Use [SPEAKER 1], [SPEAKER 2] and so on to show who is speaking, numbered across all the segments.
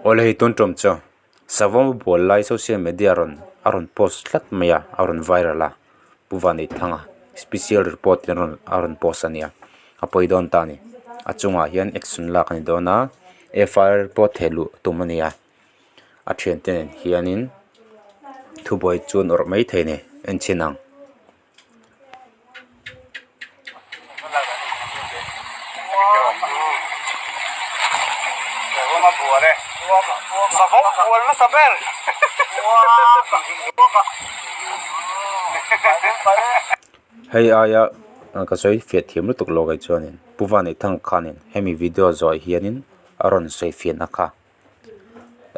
[SPEAKER 1] Awle hei tun tum chu savawm bual lai social media rawn a rawn post tlat mai a a rawn viral a Pu Vanneihthanga special report in rawn a rawn post a nia a pawi dawn ta a ni a chungah hian action lak a ni dawn a FIR pawh theh luh tum a ni a a thiante nen hianin thubuai chu an awrh maithei a ni enchhin ang. Hei aia ka sawi fiah thiam lutuk lo kei chuanin Pu Vanneihthanga khanin hemi video zawh hianin a rawn sawi fiahna kha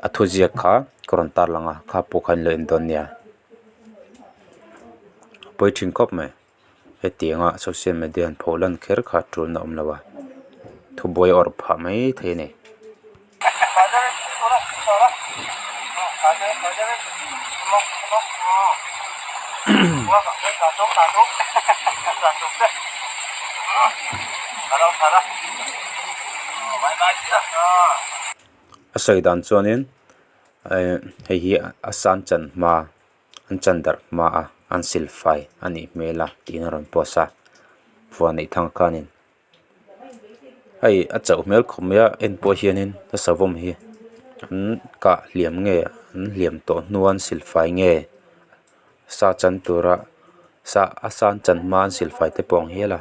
[SPEAKER 1] a thuziak kha ka rawn tarlang a kha pawh kha in lo en dawn nia. Pawi thin khawp mai hetianga social media an pho lan kher kha tulna awm lo a thubuai a awrh phah mai thei a ni. A sawi dan chuanin hei hi a san chan hma an chan darh hma a an sil fai a nih hmel a tiin a rawn post a huan neih thang khanin hei a chauh hmel khawp mai a en pawh hianin a savawm hi an kah hliam nge an hliam tawh hnu a an sil fai nge sa chan tura sa a san chan hma an sil fai te pawh a ang hial a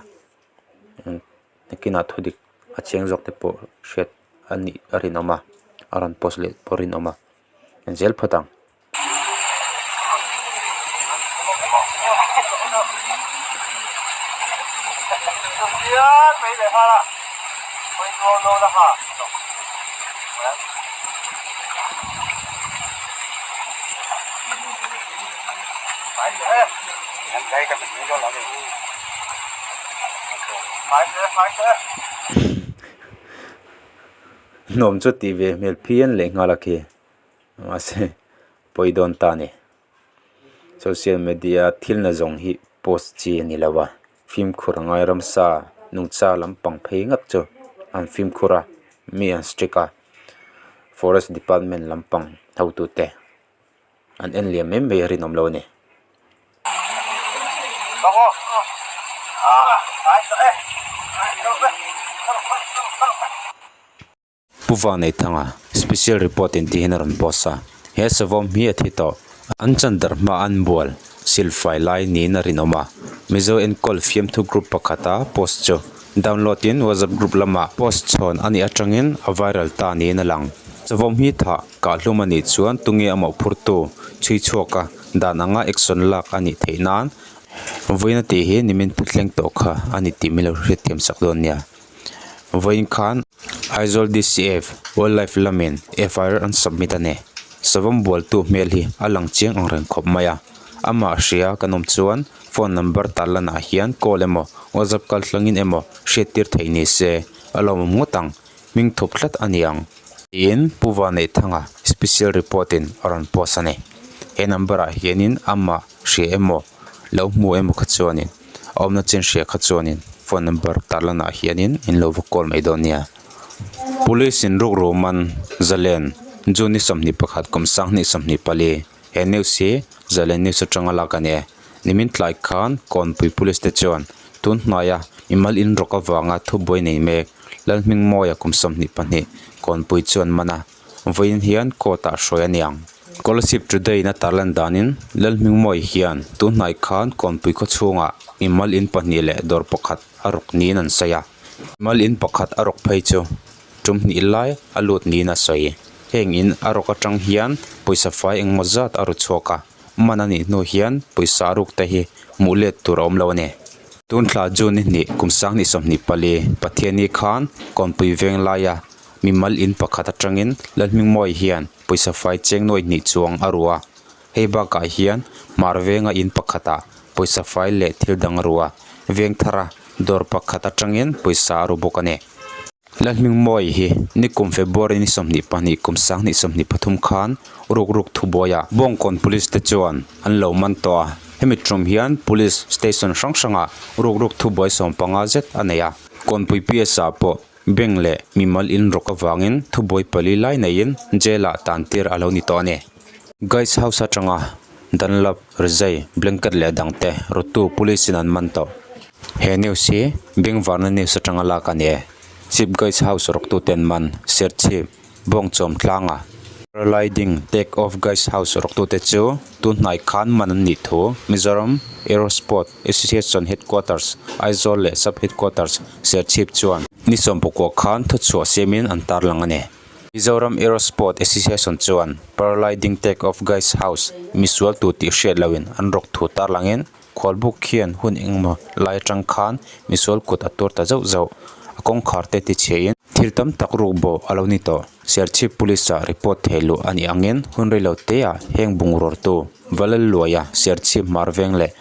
[SPEAKER 1] nakinah thu dik a chiang zawk te pawh hriat a nih a rinawm a a rawn post leh pawh a rinawm a en zel phawt ang. Nuam chu tih ve hmel phian leh nghal a khi mahse pawi dawn ta a ni social media thil na zawng hi post chi a ni lo a fimkhur a ngai ramsa nungcha lampang phei ngap chu an fimkhur a mi an strict a forest department lampang hotute. An en liam mai mai a rinawm lo a ni. Pu Vanneihthanga special report in tih hian a rawn post a, he savawm hi a thi tawh. An chan darh hma an bual silfai lai niin a rinawm a, Mizo enkawl fiamthu group pakhata post chu download in WhatsApp group lamah post chhawn a nih atangin a viral ta niin a lang. Savawm hi thah Kahhlum a nih chuan tunge a mawhphurtu chhui chhuak a, dan anga action lak a nih theih nan vawiin a tih hi nimin pu thleng tawh kha a ni tih min lo hriatthiam sak dawn nia. Vawiin khan Aizawl DCF Wildlife lamin FIR an submit a ni. Savawm bualtu hmel hi a lang chiang ang reng khawp mai a, amah hria kan awm chuan phone number tarlanah hian call emaw WhatsApp kaltlangin emaw hriattir theih ni se a lawmawm ngawt ang. Hming thup tlat a ni ang. Tiin Pu Vanneihthanga special report in a rawn post a ni. He number ah hianin amah hria emaw lo hmu emaw kha chuanin a awmna chin hria kha chuanin phone number tarlanah hianin in lo va call mai dawn nia. Police in rukru man Zalen June ni 21 kum 2024 he news hi Zalen news atanga lak a ni e. Nimin tlai khan Kawnpui Police te chuan tun hnuaia mimal in rawk avanga thubuai nei mek Lalhmingmawia kum 22 Kawnpui chuan man a, vawiin hian court ah hruai a ni ang. Scholarship Today in a tarlan danin Lalhmingmawia hian tun hnai khan Kawnpui khaw chhungah mimal in pahnih leh dawr pakhat a rawk niin an sawi a. Mimal in pakhat a rawk phei chu tum hnih lai a lut niin a sawi. Heng in a rawk atang hian pawisa fai engmaw zat a ru chhuak a. Man a nih hnu hian pawisa ruk te hi hmuh let tur a awm lo a ni. Tun thla June ni hnih kum 2024 Pathianni khan Kawnpui veng laia mimal in pakhat atangin Lalhmingmawii hian pawisa fai cheng nuai hnih chuang a ru a. Hei bakah hian Hmar venga in pakhatah pawisa fai leh thil dang a ru a, veng thara dawr pakhat atangin pawisa a ru bawk a ni. Lalhmingmawii hi nikum February ni 22 kum 2023 khan ruk ruk thubuaiah Bawngkawn Police te chuan an lo man tawh a, hemi tum hian Police Station hrang hrangah ruk ruk thubuai 15 zet a nei a. Kawnpui PS ah pawh. Bank leh mimal in rawk avangin thubuai pali lai neiin jail ah tan tir a lo ni tawh a ni. Guys house atanga Dunlop, rizai, blanket leh dangte rawttu police in an man tawh. He news hi Bengvarna news atanga lak a ni e. Chief Guys house rawktute an man, Serchhip, Bawngchawm tlanga Paragliding take off Guys house rawktute chu tun hnai khan man an nih thu Mizoram Aerosport Association Headquarters, Aizawl leh Sub Headquarters, Serchhip chuan ni sawmpakua khan thuchhuah siamin an tarlang a ni. Mizoram Aerosport Association chuan Paragliding take off Guys house misual tu tih hriat loin an rawk thu tarlangin Khualbuk khian hun engemaw lai atang khan misual kut a tur ta zauh zauh. A kawngkhar te tichhiain thil tam tak ruk bawh a lo ni tawh. Serchhip Police ah report thei luh a nih angin hun rei lo te ah heng bungraw tu Valalluaia Serchhip hmar veng leh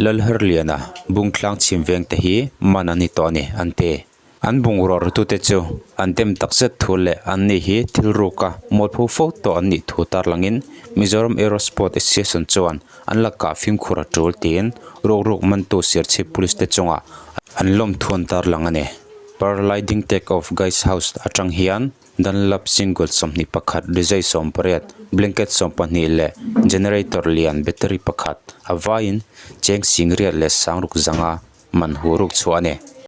[SPEAKER 1] Lalherliana Bungtlang chhim veng te hi man an ni tawh a ni an ti. An bungraw rutute chu an dem takzet thu leh an ni hi thil ruka mualpho fo tawh an nih thu tarlangin Mizoram Aerosport Association chuan an lakah fimkhur a tul tiin ruk ruk mantu Serchhip Police te chungah an lawmthu an tarlang a ni. Paragliding take off Guys House atang hian Dunlap single 21, rizai 18, blanket 12 leh generator lian battery pakhat a vaiin cheng singriat leh sangruk zanga man hu ruk chhuah a ni.